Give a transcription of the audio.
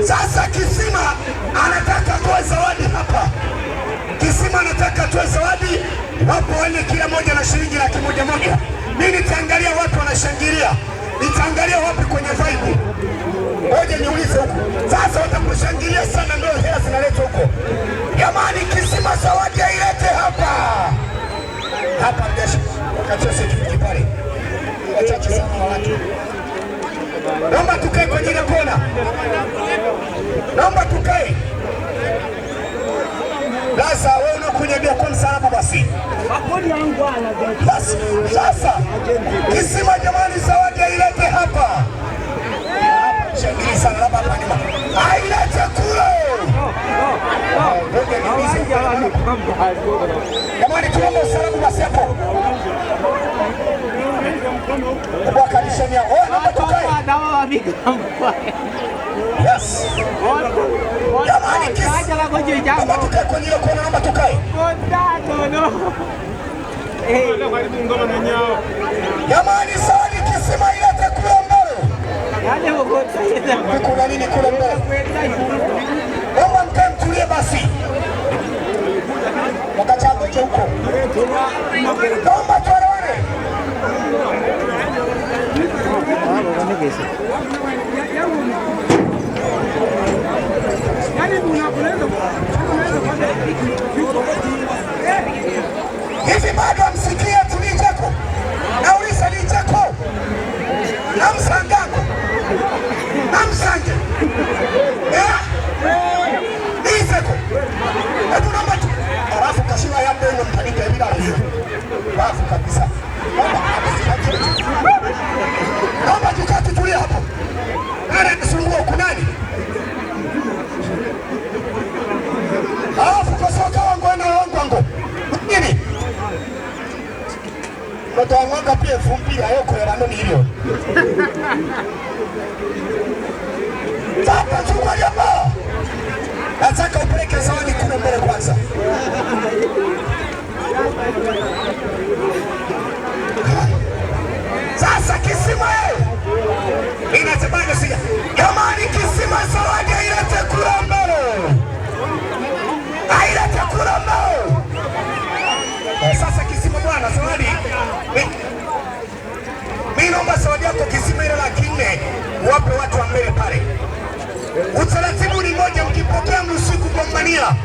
Sasa Kisima anataka atoe zawadi hapa. Kisima anataka atoe zawadi, wapo wanne, kila moja na shilingi 100,000 moja. Mimi nitaangalia watu wanashangilia, nitaangalia wapi kwenye vibe. Ngoja niulize huku. Sasa watakushangilia sana, ndio hela zinaletwa huko. Jamani, Kisima zawadi ailete hapa hapa, mjeshi wakati security pale, wachache sana wa watu. Naomba tukae kwenye ile kona, naomba tukae. Sasa wewe unakunyambia kwa msalabu basi. Basi sasa Kisima jamani, zawadi ailete hapa. Shangili sana labda hapa nyuma. Ailete kule. Ngoja niulize. Jamani, tuombe usalamu basi hapo. Hebu akalisheni hao. Oh, naomba tukae. Yes. Jamani, naomba tukae kwenye ile kona, naomba tukae. Jamani, zawadi Kisima ilete kule mbele. Kuna nini kule mbele? Naomba mkae mtulie basi. Wakachagoje huko. Naomba tuelewane. Hivi bado amsikia tulijeko? Nauliza lijeko. Namsangako. Namsange. Eh? Niseko. Hebu naomba tu. Alafu kashiwa ya mbele mtanika bila hiyo. Alafu kabisa. Naomba tukae tutulie hapo. Nani anasumbua huku nani? Alafu kosoka wangu na wangu wangu. Nini? Mtu pia 2000 ayoko ya rando milioni. Sasa chukua jamaa. Nataka upeleke zawadi kule mbele kwanza. Sasa Kisima inasemaje sija? Jamani, Kisima zawadi ailete kule mbele. Ailete kule mbele. Sasa Kisima bwana, zawadi mimi naomba zawadi yako Kisima ile 400,000 wape watu wa mbele pale. Utaratibu ni moja, mkipokea mruhusu kugombania.